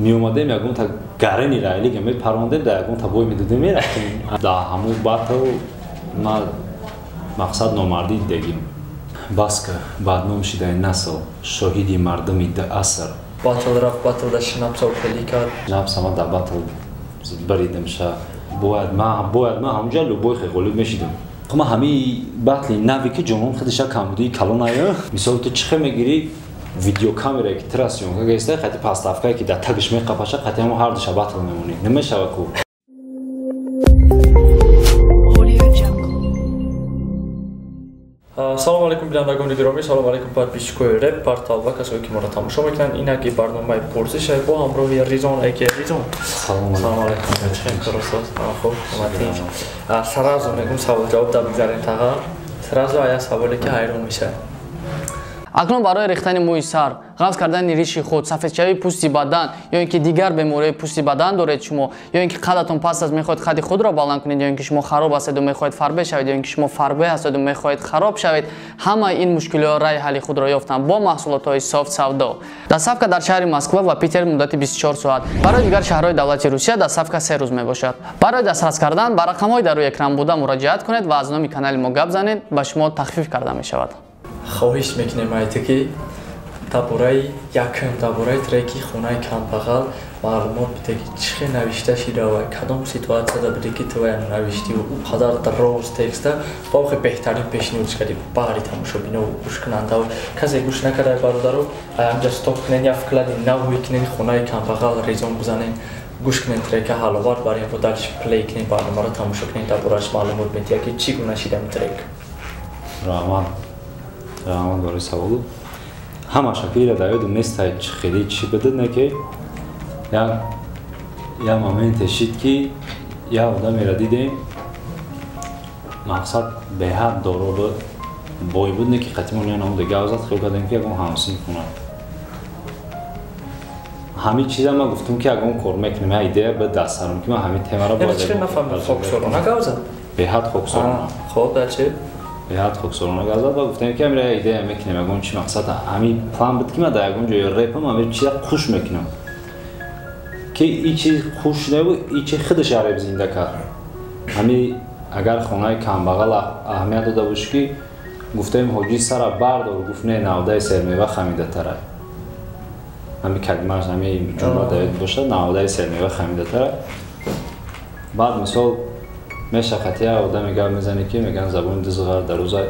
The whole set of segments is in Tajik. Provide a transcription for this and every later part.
Меомадем ягонта гарени райлига мепарондем, да ягонта бой медодем, мерафтем. Да ҳамун батл ма мақсад номардӣ дидагим. Баска бадном шидаи насл, шоҳиди мардуми ду аср. Батл рафт, батлда шинапса хелӣ кард. Шинапсама да батл баридамша. Бояд ма ҳамунҷа любой хе ғолиб мешидам. Ма ҳамин батли нави ки ҷонон худиша камбудии калонаю. Мисол ту чӣ хел мегирӣ видеокамерае ки тира съёмка гирифта, қати пастафкае ки дар тагиш меқапаша, қати ҳамон ҳардуша батл мемонӣ. Намешава ку. Салом алейкум бинандагони гиромӣ, салом алейкум подписчикои Реп Портал ва касое ки моро тамошо мекунанд. Инак барномаи пурсиш бо ҳамроҳи Ризон аки Ризон. Салом алейкум. Чӣ хел хуб омадед? Сразу мегум савол ҷавоб да бигзарем таға. Сразу ая саволе ки ҳайрон мешавад. Акнун барои рехтани мӯи сар, ғафз кардани риши худ, сафедшавии пӯсти бадан ё ин ки дигар бемориҳои пӯсти бадан доред шумо, ё ин ки қадатон паст аст мехоҳед қади худро баланд кунед, ё ин ки шумо хароб ҳастеду мехоҳед фарбе шавед, ё ин ки шумо фарбе ҳастеду мехоҳед хароб шавед, ҳамаи ин мушкилиҳо раи ҳалли худро ёфтанд бо маҳсулотҳои Софт Савдо. Доставка дар шаҳри Москва ва Питер муддати 24 соат. Барои дигар шаҳрҳои давлати Русия доставка 3 рӯз мебошад. Барои дастрас кардан ба рақамҳои дар рӯи экран буда муроҷиат кунед ва аз номи канали мо гап занед, ба шумо тахфиф карда мешавад. Хоҳиш мекунем айта ки дар бораи якум, дар бораи треки хонаи камбағал маълумот биде ки чӣ хел навишта шида ва кадом ситуатсияда буде ки ту вая навиштӣ ва ӯ қадар дароз текста ва охи беҳтарин пешниҳод кардӣ баҳри тамошобино гӯшкунанда. Касе гӯш накарда бародаро, аямҷа стоп кунен, я вклади навҳӯй кунен, хонаи камбағал Ризон бизанен, гӯш кунен трека ҳаловат барем ва дальше плей кунен, барномаро тамошо кунен, дар борааш маълумот медиҳад ки чӣ гуна шидам трек. Раҳмат. Раҳмат барои саволу. Ҳама шакли дар ёдум нест чӣ хеле чӣ буд, не ки як моменте шид ки як одамеро дидем, мақсад беҳад доро буд, бой буд, не ки қатимон як намуде гап зад, хиёл кардем ки ягон ҳамсин кунад. Ҳамин чиза ман гуфтум ки ягон кор мекунем, як идея буд дар сарам ки ман ҳамин темаро бояд. Чӣ нафаҳмидам, хоксорона гап зад? Беҳад хоксорона. Хоб, дар чӣ? Беҳад хоксорона гап зад ва гуфтем ки амира идея мекунем, ягон чи мақсад ҳамин план буд ки ман дар ягон ҷои репам ҳамин чиза хуш мекунам. Ки и чиз хуш набуд, и чи худаш реп зинда кард. Ҳамин агар хонаи камбағал аҳамият дода бош ки гуфтем ҳоҷӣ сара бардор, гуфт не, навдаи сермева хамидатарай. Ҳамин калимааш, ҳамин ҷумла дар ёд бошад, навдаи сермева хамидатарай. Баъд мисол мешақат як одаме гап мезанӣ ки мегӯянд забони дузғар дар рӯза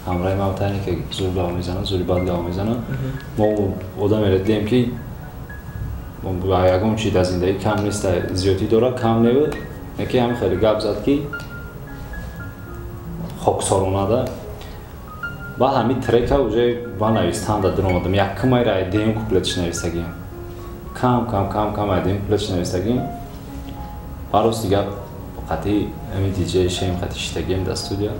ҳамраҳи ман тайне ки зур гап мезанад, зури бад гап мезанад. Мо одамеро дидем ки ягон чи дар зиндагӣ кам нест, зиёдӣ дорад, кам небуд, яке ҳамин хеле гап зад ки хоксорона да. Баъд ҳамин трека уже ба навистан дар омадам. Якум айра дуюм куплетш навистагиам. Кам кам кам кам ай дуюм куплетш навистагиам. Баъд рости гап қати ҳамин диҷей шем қати шитагием дар студия.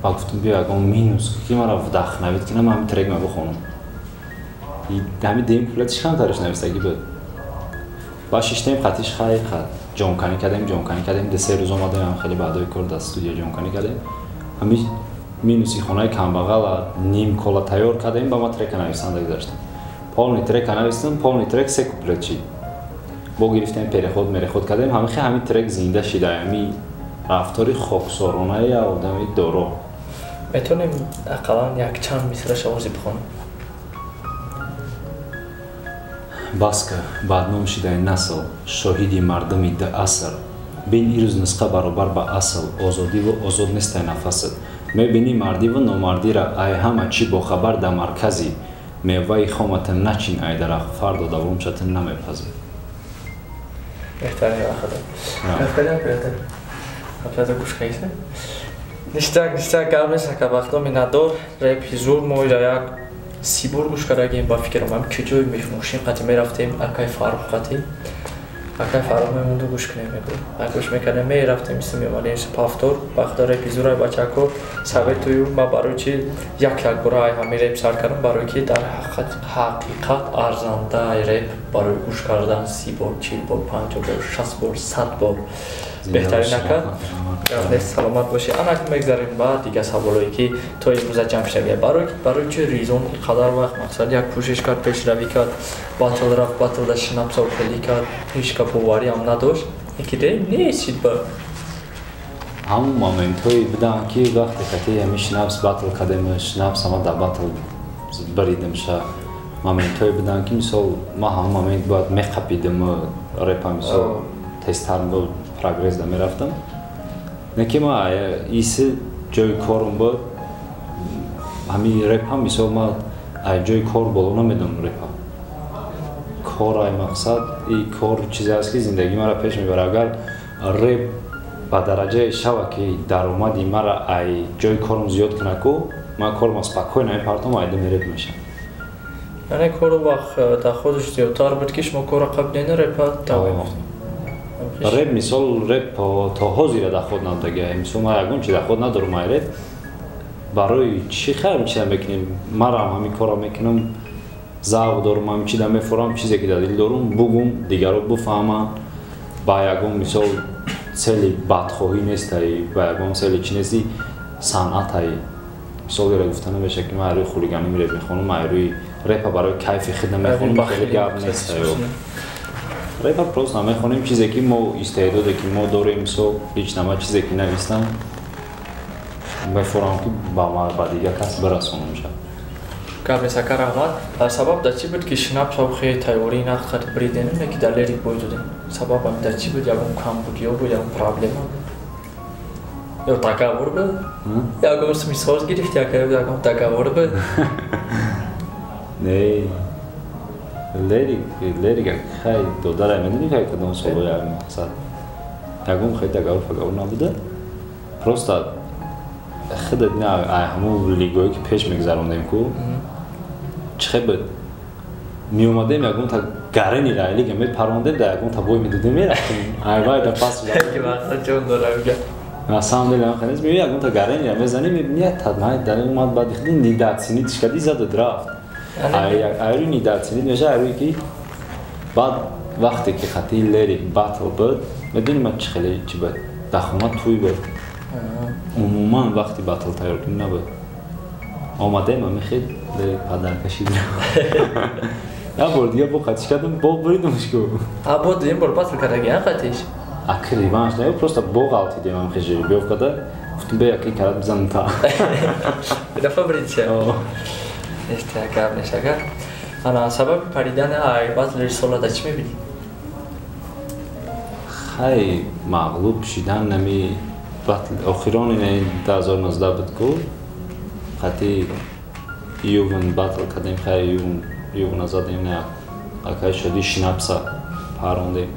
Ба гуфтум биё ягон минус ки маро вдохновит кунам, ҳамин трек ма бихонам. Ҳамин дуюм куплетш камтараш навистагӣ буд. Баъд шиштем қатиш хай ҷонканӣ кардем, ҷонканӣ кардем, ду се рӯз омадем, ҳам хеле баъдои кор дар студия ҷонканӣ кардем. Ҳамин минуси хонаи камбағала ним кола тайёр кардем, ба ма трека нависанда гузаштам. Полный трека навистам, полный трек се куплет шид. Бо гирифтем переход мереход кардем, ҳамин хе ҳамин трек зинда шида, ҳамин рафтори хоксоронаи одами доро. Метавонем ақаллан якчанд мисраша овози бихонем? Баска бадном шидаи насл, шоҳиди мардуми ду аср. Бин ирӯз нусха баробар ба асл, озодиву озод нестай нафасат. Мебинӣ мардиву номардира, ай ҳама чӣ бохабар дар марказӣ. Меваи хомата начин ай дарахт, фардо давомчата намепазӣ. Беҳтарин вақт. Беҳтарин беҳтарин. Ҳафтада гӯш кардед? Ништак, ништак гап нест, ака вақто миннатдор. Репи зур мо ира як сибор гӯш кардагем ба фикрам, ҳам куҷои мошин қати мерафтем, акай Фаррух қати. Акай Фаррух мемонду гӯш кунем мегӯ. Гӯш мекардем, мерафтем, мисли меомадем пафтор, вақто репи зурай бачако советую ма барои чи як як бора ай ҳамин реп сар кардам, барои ки дар Ҳақиқат арзанда реп барои гӯш кардан 30 бор, 40 бор, 50 бор, 60 бор, 100 бор беҳтарин ака. Саломат бошӣ. Анак мегзарем ба дигар саволое, ки то имрӯза ҷамъ шавия. Барои чи Ризон ин қадар вақт, мақсад, як кӯшиш кард, пешравӣ кард, батл рафт, батлда шинапсав хелӣ кард, ҳеҷ ка боварӣ ҳам надошт, ки нест ба Ҳамун моментҳое буданд, ки вақте кати ҳами Шинапс батл кардем, Шинапс ҳама дар батл баридимша, моментҳое буданд, ки мисол ман ҳамун момент бояд меқапидим репа, мисол, тезтар прогресс да мерафтам. Не ки ма иси ҷои корум буд, ҳами репа, мисол, ма ай ҷои кор боло намедонам репа. Кор ай мақсад, и кор чизе аст, ки зиндагии маро пеш мебарад. Агар реп ба дараҷае шава, ки даромади мара ай ҷои корум зиёд кунад ку, ман корма спокойно мепартом, айдами реп мешавам. Яъне кору вақт дар зиёдтар буд, ки шумо корро қабл репа давом. Реп, мисол, реп то ҳозира доход надага. Мисол, ман ягон чи доход надорам ай реп. Барои чӣ хайр чиза мекунем? Марам ҳамин корро мекунам, завқ дорум, ҳамин чиза мефурам, чизе ки дар дил дорум бугум, дигарро буфаҳманд. Ба ягон, мисол, цели бадхоҳӣ нестай, ба ягон цели чӣ нести, санъатай. Мисол, ера гуфта намешавад, ки ман айрӯи хулиганӣ реп мехонам, айрӯи репа барои кайфи худам мехонам, хеле гап нестай. Репа просто мехонем, чизе ки мо, истеъдоде ки мо дорем. Мисол, лично ман чизе ки навистам, мефорам, ки ба дигар кас бирасонам ша. Гап нест, ака, раҳмат. Сабаб дар чӣ буд, ки Шинапсав хеле тайёрии нақд қад бриденем, не ки дар Лерик бой додем? Сабаб дар чӣ буд? Ягон камбудиё буд, ягон проблема буд ё договор буд? Ягон мисол гирифти, ака, ягон договор буд? Не, Лерик хай додарай, медонӣ, хай кадом солҳои мақсад, ягон хай договор фаговор набуда. Просто худат на ҳамун лигое ки пеш мегузарондем ку, чӣ хел буд, меомадем, ягонта гарени ра лига мепарондем, да ягонта бой медодем, мерафтем, айвай да пас. На самом деле ам хеле ягонта гарени ра мезанем, мебини, тадмай дар омад, баъди худи недооценить кади, задад, рафт. Айрӯи недооценить меша, айрӯи ки баъд вақте ки хати Лерик батл буд, медонӣ, ман чӣ хеле чӣ буд, дар хона тӯй буд, умуман вақти батл тайёр кунӣ набуд. Омадем, ами хел Лерик падар кашид, як бор дига бо қатиш кардам, бо буридумш ку. Бо дуюм бор батл кардаги қатиш? Аки реванш не, просто бо ғалтидем, ам хел жеребьёвка када, гуфтум, бе яки карат бизанам та. Дафа бридша нешта, гап нест, агар. Ана сабаби паридани ай батл рисола дар чӣ мебинӣ? Хай, мағлуб шидан нами батл охирони 2019 буд ку, қати Ювен батл кардем. Хай, Ювен, Ювена задем, не, акай шоди Шинапса парондем,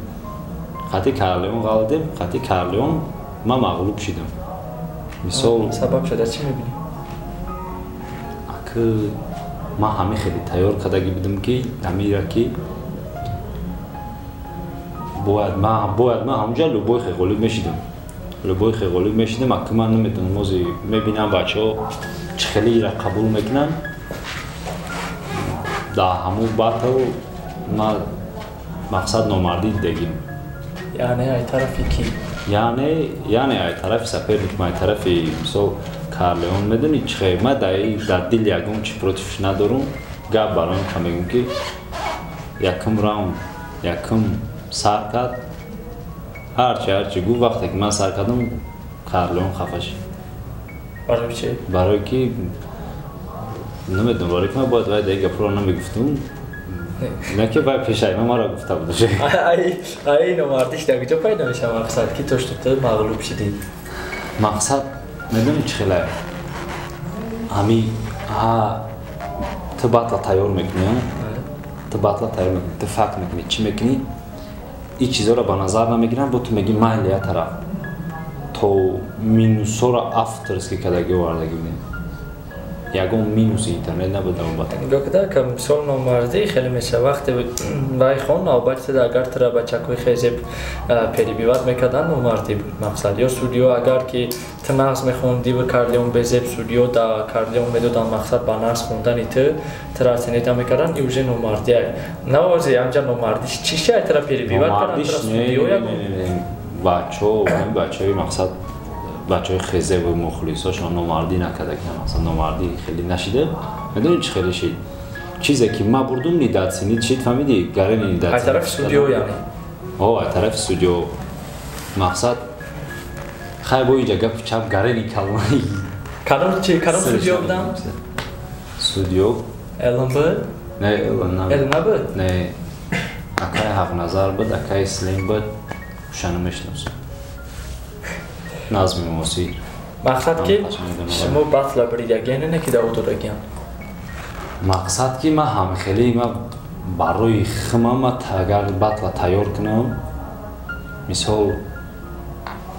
қати Карлеон ғалдем. Қати Карлеон ман мағлуб шидам, мисол. Сабаб шуда чӣ мебинӣ? Аки ман ҳамин хеле тайёр кардагӣ будам, ки ҳамира ки бояд ман ҳамунҷа любой хе ғолиб мешидам, любой хе ғолиб мешидам. Аки ман наметавонам, ози мебинам, бачаҳо чӣ хеле ира қабул мекунанд. Дар ҳамун батл ман, мақсад, номардӣ дидагим. Яъне ай тарафи ки? Яъне ай тарафи соперник, ай тарафи, мисол, Карлеон. Медонӣ чӣ хел, ман дар дил ягон чи против ш надорум. Гап барои ка мегӯм, ки якум раунд якум сар кард, ҳарчи гуфт, вақте ки ман сар кардам, Карлеон хафа шид. Барои чи? Барое ки намедонам, барое ки ман бояд вай даи гапро намегуфтум, не ки вай пешаи ман маро гуфта буд. Ай номардиш дар куҷо пайдо мешавад, мақсад, ки то что ту мағлуб шидӣ? Мақсад, медонӣ чӣ хеле, ҳами ту батла тайёр мекунӣ, ту батла тайёр мекунӣ, ту факт мекунӣ, чӣ мекунӣ, ин чизҳоро ба назар намегиранд. Бо ту мегӣ майли, я тараф то минусҳоро авторский кардагӣ овардагӣ будем. Ягон минуси интернет набуд дар батл. Нигоҳ када, ка мисол номардӣ хеле мешавад вақте вай хон навбати агар тра бачакои хезеб перебивать мекардан, номардӣ буд мақсад. Ё судиё агар ки ту нағз мехондӣ ва карлеон безеб судиё да карлеон медодан, мақсад ба нағз хондани ту тра оценить мекардан, и уже номардӣ. Навози амҷа номардиш чӣ шай тра перебивать кардан тра судиё ягон бачо, бачои мақсад бачаҳои хезеву мухлисошон номардӣ накарда, ки мақсад номардӣ хеле нашида. Медонӣ чӣ хеле шид? Чизе ки ма бурдум недооценить шид, фаҳмидӣ? Гарени недооценить. Ай тарафи судиё яъне? О, ай тарафи судиё. Мақсад хай бо инҷа гапи чап гарени калони. Кадом чи, кадом судиё будам? Судиё? Элон буд? Не, Элон набуд. Элон набуд? Не. Акай Ҳақназар буд, акай Слим буд. Ушану мешиносам. Назми муосир. Мақсад ки шумо батла бридагиан не ки дар додагиан? Мақсад ки ман ҳам хеле ма барои химам ма агар батла тайёр кунам, мисол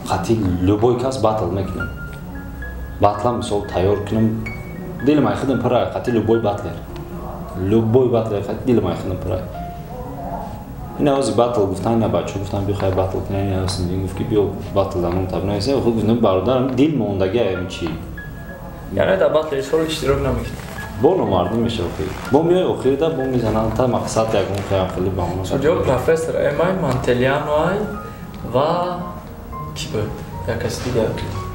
қатъи любой кас батл мекунам. Батла мисол тайёр кунам, дилам ай худам пур қатъи любой батлер. Любой батлер қатъи дилам ай худам пур. Ин авози батл гуфтан, на бачо гуфтан биё хай батл кунем, ин авози гуфт ки биё батл дамон табна эса, худ гуфтам бародарам дил мондаги ай чи. Яъне дар батл исол иштирок намекунӣ? Бо номардӣ мешава охир. Бо миёй охирда бо мезананд та мақсад ягон хеле хеле ба мо. Судиё профессор Эмай Мантелиано ай ва ки буд? Як каси дигар.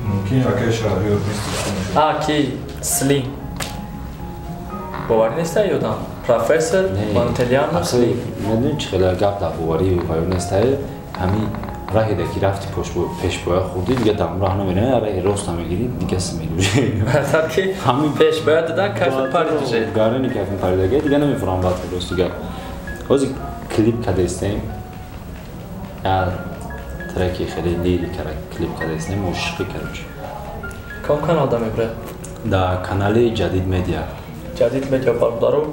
Мумкин акай Шаҳриёр нест. А ки Слим. Боварӣ нест ёдам? Профессор Мантелиано Слим. Медонӣ чӣ хеле гап дар боварӣ ва нест, ҳамин раҳеда ки рафти пешбоя хурдӣ, дига дар он раҳ намерӣ, раҳи роста мегирӣ, дига мегирӣ. Мақсад ки пешбоя додан кайфи паридуже. Гарани кайфи паридаги, дига намефурам баъд рост дига. Ҳозир клип кадаистем, як треки хеле лирикара клип кадаистем, мошиқӣ короче. Кадом канал да мебурад? Дар канали Ҷадид Медиа. Ҷадид Медиа бародаро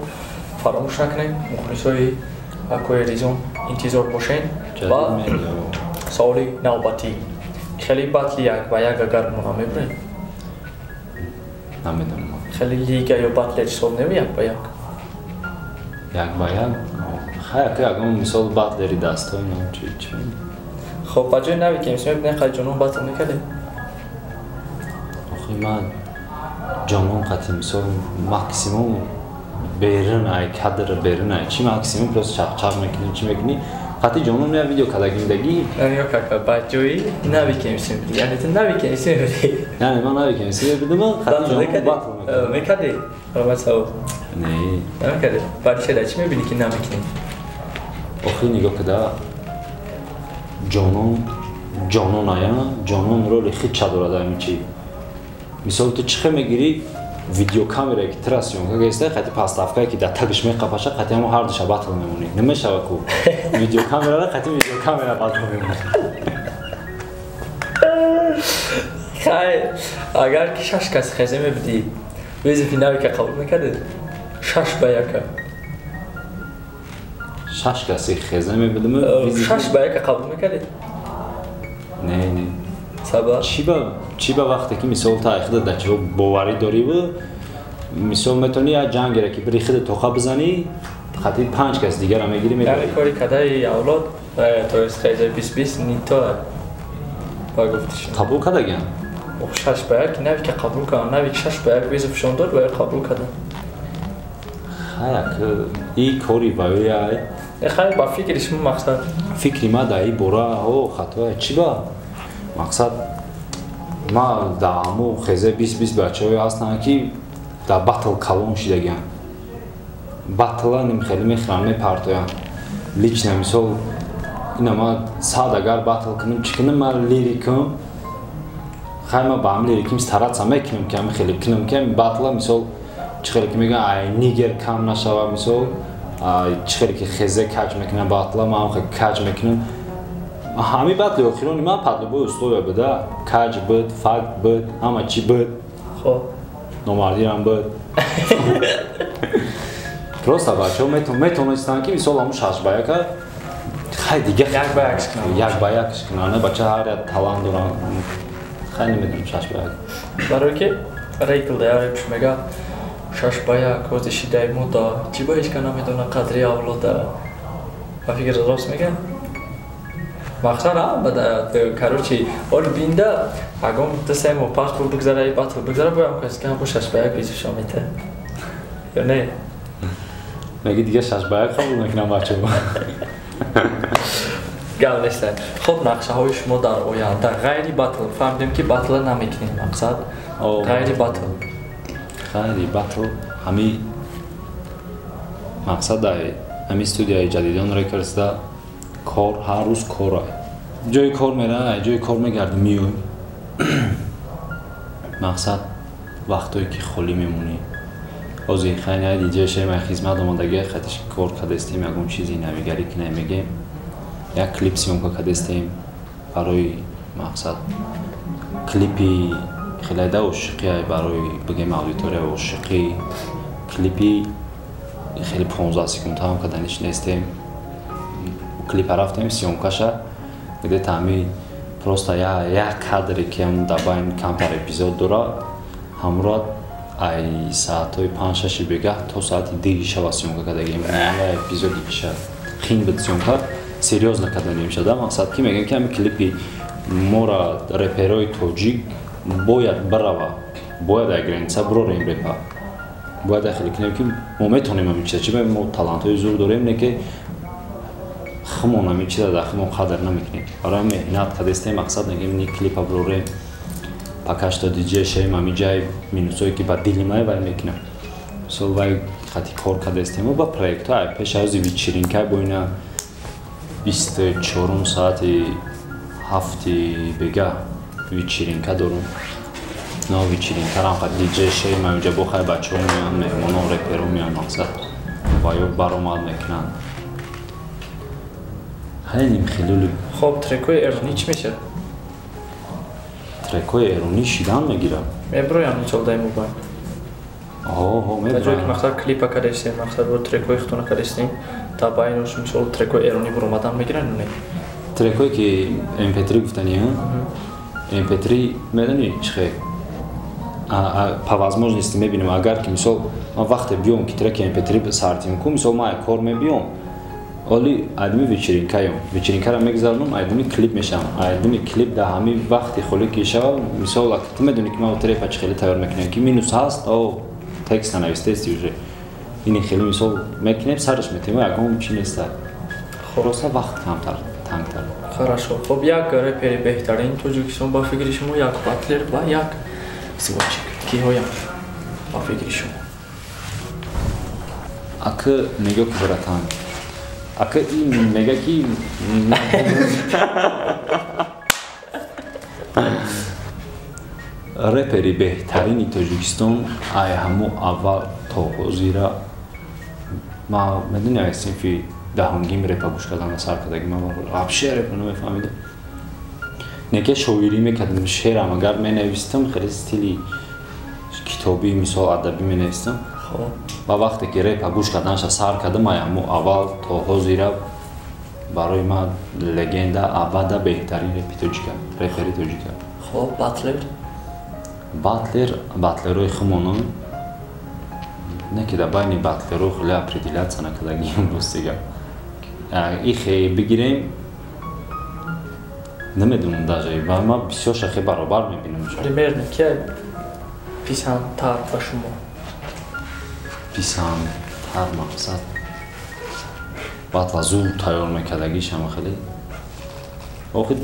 фаромӯш накунед, мухлисои акои Ризон интизор бошед ва саволи навбатӣ. Хеле батли як ба як агар мо намебурем? Намедонам. Хеле лига ё батли ҳисоб неми як ба як? Як ба як? Хай ака ягон мисол батлери дастҳои нам чи чи. Хоб, ба ҷои нави ки мисол мебинем хай ҷонон батл мекардем? Охи ман ҷонон қати мисол максимум берун ай кадр берун ай чи максимум просто чақчақ мекунем, чи мекунӣ? Қати ҷонон я видео кадагиндагӣ. Яъне кака ба ҷои нави ки мисол мебинӣ, яъне ту нави ки мисол мебинӣ. Яъне ман нави ки мисол мебинам, қати ҷонон батл мекардам. Мекардӣ? Ромат савол. Не. Намекардӣ? Баъд чӣ чӣ мебинӣ ки намекунӣ? Охи нигоҳ када ҷонон ҷонон ая, ҷонон роли хича дорад ами чи. Мисол ту чӣ хел мегирӣ видеокамерае ки тра съёмка геста, қати пастафкае ки дар тагиш меқапаша, қати ҳамо ҳар душа батл мемонӣ. Намешава ку видеокамерара қати видеокамера батл мемонӣ. Хай, агар ки 6 кас хезе мебудӣ, визифи навика қабул мекардед? 6 ба 1. 6 каси хезе мебудам? 6 ба 1 қабул мекардед? Не, не. Сабаб? Чӣ ба вақте ки мисол та худа дар чиҳо боварӣ дорӣ, мисол метавонӣ як ҷангере ки бири худа тоқа бизанӣ, хати 5 кас дигара мегирӣ мебарӣ. Яъне кори кадаи авлод, то есть хезе 20-20 не то ба гуфтиш. Қабул кардагиан? 6 ба 1 нави ки қабул кардам, нави ки 6 ба 1 визифшон дод ва қабул кардам. Хай, и кори ваёй. Хай, ба фикри шумо мақсад? Фикри ма дар ин бора, о, хатоя чӣ ба? Мақсад ма дар ҳамо хезе 20-20 бачаҳое ҳастанд ки дар батл калон шидагианд. Батла ним хеле мехӯранд, мепартоянд. Лично мисол ина ма сад агар батл кунам, чӣ кунам, ман лирикам. Хай ма ба ҳам лириким стараться мекунам ки ҳами хеле кунам ки ҳами батла мисол чӣ хеле ки мегӯянд ай нигер кам нашава, мисол чӣ хеле ки хезе каҷ мекунам батла, ман ҳам хеле каҷ мекунам. Ҳами батли охирони ман под любое условие буда, каҷ буд, факт буд, ҳама чӣ буд. Хоб. Номардиам буд. Просто бачаҳо метавонистанд ки мисол ҳамун 6 ба 1 хай дига 1 ба 1 кунанд. 1 ба 1 кунанд. Бача ҳар як талант доранд. Хай намедонам 6 ба 1. Барои ки рейкл да як репш мега 6-1 ҳози шидаи мода, чӣ ба ҳеч ка намедона қадри авлода. Ба фикр рост мегӯям? Мақсад короче, оли бинда агон 2-3 моҳ пас бу бигзара, и батл бигзара, боям кас ки бо 6-1 визишо мета. Ё не? Меги дига 6-1 қабул мекунам бачаҳо. Гап нест. Хоб, нақшаҳои шумо дар оянда ғайри батл, фаҳмидем ки батла намекунем, мақсад ғайри батл. Ғайри батл ҳами мақсад ҳами студияи Ҷадидон Рекордсда кор, ҳар рӯз кор. Ҷои кор мера, ҷои кор мегардӣ, миёй. Мақсад вақтое ки холӣ мемонӣ. Ҳозир хайна диҷей шема хизмат омадагӣ, хатиш кор кадестем, ягон чизи навигарӣ ки намегем. Як клип съёмка кадестем барои мақсад клипи хелайда ошиқӣ барои бигем аудитория ошиқӣ, клипи хеле 15 секунд ҳам каданиш нестем. Клипа рафтем съёмкаша, где-то ҳами просто як кадре ки ҳам дар байн камтар эпизод дора, ҳамро ай саатҳои 5-6 бегаҳ то саати 2 шава съёмка кардагем. Як эпизоди киша хин буд съёмка, серьёзно карданем шада. Мақсад ки мегӯям ки ҳами клипи мора реперои тоҷик бояд барава, бояд ай граница бирорем репа, бояд ай хеле кунем ки мо метонем ҳамин чиза, чи мо талантҳои зур дорем, не ки хумон ҳамин чиза дар хумон қадр намекунем. Барои меҳнат кардестем, мақсад мегӯем ни клипа бирорем, пока что диҷей шавем, ҳамин ҷай минусое ки ба дили май вай мекунам. Мисол вай хати кор кардестем ба проектҳо, ай пеш аз вечеринка бо ина 24 соати 7 бега вечеринка дорум. Но вечеринкарам хат диҷей шавем, ҳаминҷа бо хай бачаҳо меоянд, меҳмонон, реперо меоянд, мақсад ва ё баромад мекунанд. Хеле хеле. Хоб, трекҳои эронӣ чӣ мешавад? Трекҳои эронӣ шидан мегирад. Меброянд мисол дар мобайл? Ҳо, меброянд. Ҷое ки мақсад клипа кардастем, мақсад бо трекҳои худтона кардастем, та байнаш мисол трекҳои эронӣ буромадан мегиранд ё не? Трекҳое ки MP3 гуфтанӣ, MP3 медонӣ чӣ хел? По возможности мебинем, агар ки мисол ман вақте биём ки треки MP3 сартим ку, мисол ман кор мебиём, оли айдими вечеринкаём, вечеринкаро мегузаронам, айдими клип мешавам, айдими клип дар ҳамин вақти холӣ ки шава, мисол ту медонӣ ки ман трепа чӣ хеле тайёр мекунем, ки минус ҳаст, о текста навистести уже, ини хеле мисол мекунем, сараш метем, ягон чи неста, просто вақт камтар, тангтар. Хорошо. Хоб, як репери беҳтарин Тоҷикистон ба фикри шумо, як батлер ва як сводчик киҳоянд ба фикри шумо? Ака нигоҳ ки братан, ака ин мега ки репери беҳтарини Тоҷикистон ай ҳамо аввал то ҳозира ма медони ай синфи даҳунгим репа гӯш кардан сар кардаги, ман вообще репа намефаҳмидам, неке шоирӣ мекардам, шеърам агар менавистам хеле стили китобӣ мисол адабӣ менавистам. Ва вақте ки репа гӯш карданша сар кардам, ай ҳамо аввал то ҳозира барои ман легенда абада беҳтарин репи тоҷика, репери тоҷика. Хоб, батлер? Батлер, батлерои хумонон не ки дар байни батлеро хеле определяться накардагием, ростига. Ихе бигирем, намедонам даже, ва ман бисёр шахе баробар мебинам. Примерно ки писандтар ба шумо? Писандтар мақсад батла зуд тайёр мекардагиш ҳама хеле. Охи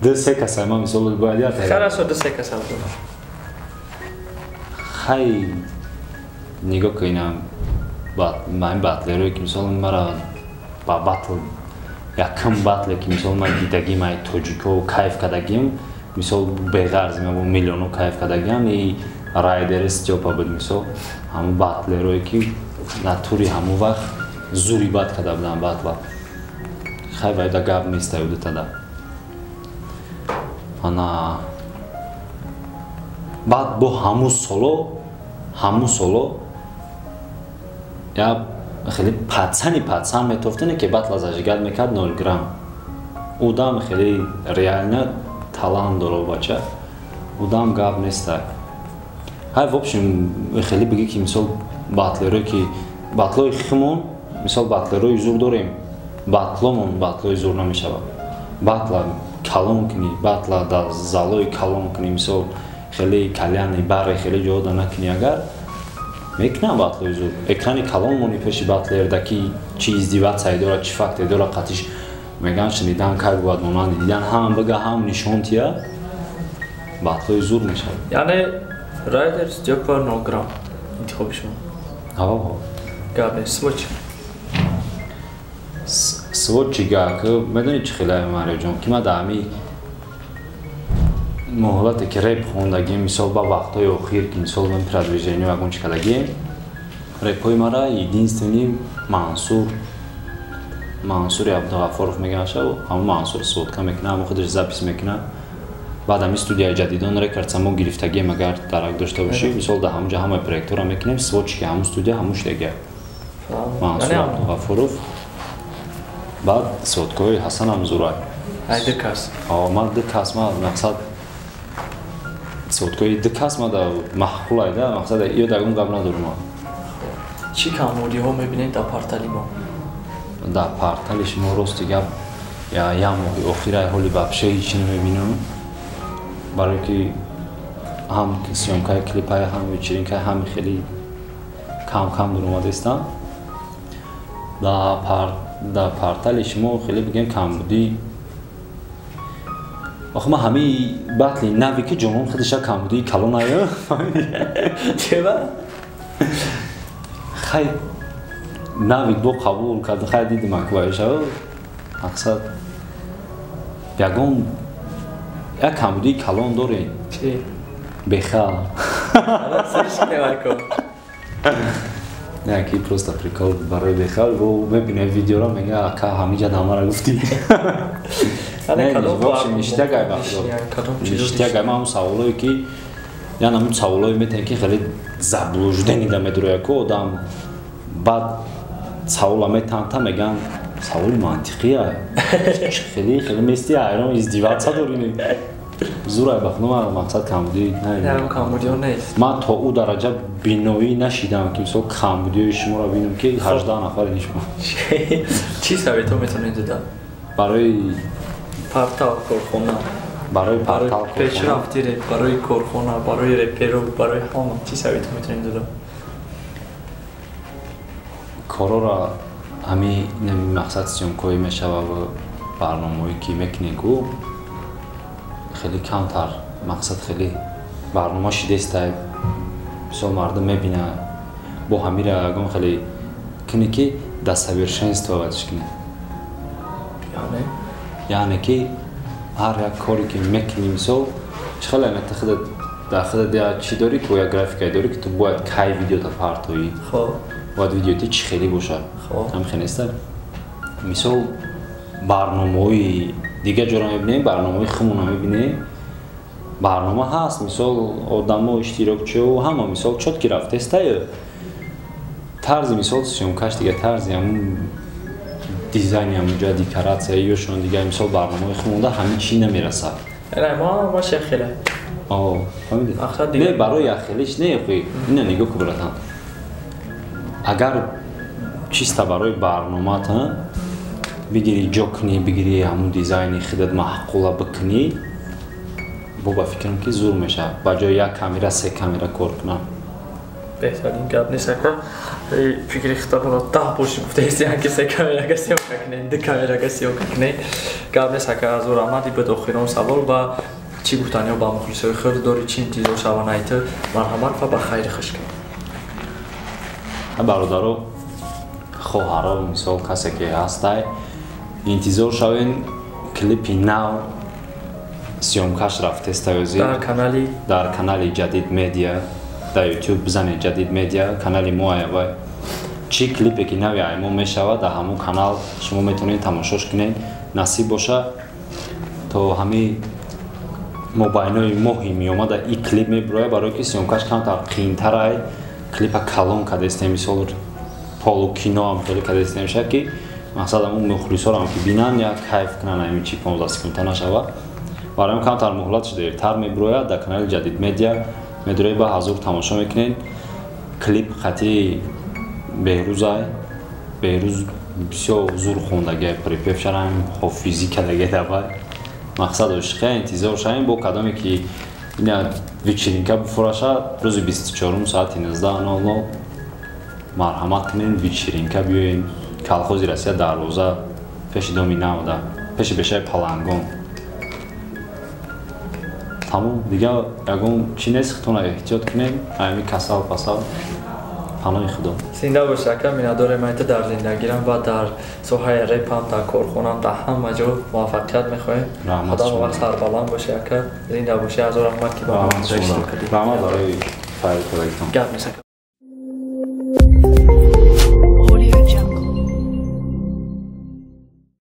2-3 каса ман мисол бояд як тайёр. Хорошо, 2-3 каса будам. Хай нигоҳ кунам ман батлерое ки мисол мара ба батл якум батле ки мисол ман дидагим ай тоҷико кайф кардагим, мисол беғарз ман бо миллионо кайф кардагиам, и райдери Стёпа буд, мисол ҳамун батлерое ки натури ҳамун вақт зури бад карда будам батла. Хай вайда гап нест аюдатада. Ана баъд бо ҳамун соло я хеле пацани пацан метофтане ки батла зажигат мекард 0 грамм. Удам хеле реально талант дора бача. Удам гап нест. Ҳай в общем хеле бигӣ ки мисол Батлерое ки батлои химон, мисол батлерои зур дорем, батломон батлои зур намешавад. Батла калон кунӣ, батла дар залои калон кунӣ, мисол хеле каляни баре хеле ҷода накунӣ, агар мекунам батлои зур. Экрани калон мони пеши батлерда ки чи издеваться дорад, чи факте дорад, қатиш меган шунидан кай бувад монанди дидан, ҳам бига ҳам нишон тия, батлои зур мешавад. Яъне Райдер Стёпа Нограм интихоби шумо? Ҳо. Гап нест. Сводчик. Сводчига ки медонӣ чӣ хеле, Мариёҷон, ки ман дар ҳамин муҳлате ки реп хондагим, мисол ба вақтҳои охир ки мисол ман продвижение ягон чӣ кардагим, репҳои мара единственный Мансур, Мансури Абдуғаффоров мегаша, ҳамон Мансур сводка мекунад, ҳамон худаш запись мекунад. Баъд ҳамин студияи Ҷадидон Рекордс мо гирифтагием, агар дарак дошта бошӣ, мисол дар ҳамон ҷо ҳамаи проектора мекунем, сводчики ҳамон студия ҳамон шудагия Мансур Абдуғаффоров. Баъд сводкаҳои Ҳасанам зурай. Ай ду кас. Ман ду кас, ман мақсад сводкаҳои ду кас ма да маъқулай да, мақсад ё дагон гап надорам. Чӣ камбудиҳо мебинед дар портали мо? Дар портали шумо рости гап як моҳи охирай ҳоли вообще ҳеҷ намебинам, барое ки ҳам съёмкаи клипай, ҳам вечеринкай, ҳам хеле кам кам дуромадаистам. Дар портали шумо хеле бигем камбудӣ, охи ман ҳамаи батли нави ки ҷонон худиша камбудии калонаю. Чева? Хай навик бо қабул кард, хай дидим аквайша, мақсад ягон як камбудии калон дорем. Чи? Беха. Не, ки просто прикол барои бехал, бо мебинем видеоро, мега ака ҳамиҷа дамара гуфтӣ. Ништягай бахшо. Ништягай, ман ҳамун саволое ки яъне ҳамун саволое метавон ки хеле заблуждение да медурояд ку одам, баъд савола метаҳанд, мегӯянд саволи мантиқия. Хеле хеле мести ҳайрон, издеваться дорӣ. Зурай бахно, ман мақсад камбудӣ не, камбудиҳо нест. Ман то ӯ дараҷа биноӣ нашидам ки мисол камбудиҳои шуморо бинам ки 18 нафари нишма. Чӣ советҳо метавонед дода? Барои портал корхона, барои портал пешрафти реп, барои корхона, барои реперо, барои ҳама чӣ советҳо метавонед дода? Корора ҳамин мақсад съёмкҳое мешава ва барномаҳое ки мекунем ку хеле камтар, мақсад хеле барнома шидестай, мисол мардум мебинад, бо ҳамира ягон хеле кунӣ ки до совершенства ватиш кунӣ. Яъне ки ҳар як коре ки мекунӣ, мисол чӣ хеле ту худат дар худат як чӣ дорӣ ку, як графикае дорӣ ки ту бояд кай видеота партоӣ, бояд видеоти чӣ хеле бошад, ҳам хеле неста. Мисол барномаҳои дигар ҷоро мебинем, барномаҳои худмонро мебинем, барнома ҳаст, мисол одамо иштирокчиҳо ҳама мисол чётки рафтестаю, тарзи мисол съёмкаш дигар, тарзи ҳамун дизайни ҳамунҷа, декоратсия ёшон дигар, мисол барномаҳои худмонда ҳамин чӣ намерасад. Ма шахеле. Фаҳмидӣ? Не, барои яхелиш не, охи ина нигоҳ ку братан, агар чиста барои барномата бигирӣ ҷо кунӣ, бигирӣ ҳамун дизайни худат маъқула бикунӣ, бо ба фикрам ки зур мешавад, ба ҷои як камера се камера кор кунам. Беҳтарин гап нест ака. Фикри худатонро 10 боши гуфтаистиан ки се камерага съёмка кунед, ду камерага съёмка кунед. Гап нест ака, азур омадӣ буд охирон савол ва чӣ гуфтаниҳо ба мухлисои худ дорӣ, чӣ интизор шаванд ай ту? Марҳамат ва ба хайри хуш кун. Бародаро, хоҳаро, мисол касе ки ҳастай, интизор шавен клипи нав съёмкаш рафтестаёзи дар канали Ҷадид Медиа, дар YouTube бизанед Ҷадид Медиа, канали мо аявай. Чӣ клипе ки нави ай мо мешавад, дар ҳамон канал шумо метавонед тамошош кунед. Насиб боша то ҳамин мобайнои моҳи меомада и клип мебирояд, барое ки съёмкаш камтар қиинтарай, клипа калон кардастем, мисол полукиноам хеле кардастем мешавад ки мақсад ҳамун мухлисорам ки бинанд як кайф кунанд, ҳамин чи 15 секунда нашавад. Барои ҳам камтар муҳлатш дертар мебирояд, дар канали Ҷадид Медиа медироед, ба ҳазур тамошо мекунед. Клип қати Беҳрӯзай. Беҳрӯз бисёр зур хондагиай, припев шарам ҳофизӣ кардагиай давай. Мақсад ошиқия, интизор шавем бо кадоме ки ина вечеринка бифураша рӯзи 24 соати 19:00. Марҳамат кунед, вечеринка биёен, колхози Россия, дарвоза, пеши доми навда, пеши бешаи палангон. Тамом, дигар ягон чӣ нест, худтона эҳтиёт кунед, ами касал пасал. Паноҳи Худо. Зинда бош, ака, миннатдорем айта. Дар зиндагирам ва дар соҳаи репам, дар корхонам, дар ҳама ҷо муваффақият мехоҳем. Худо вақт сарбаланд бошӣ, ака, зинда бошӣ. Ҳазор раҳмат, ки ба Раҳмат барои файли кардагитон. Гап месака.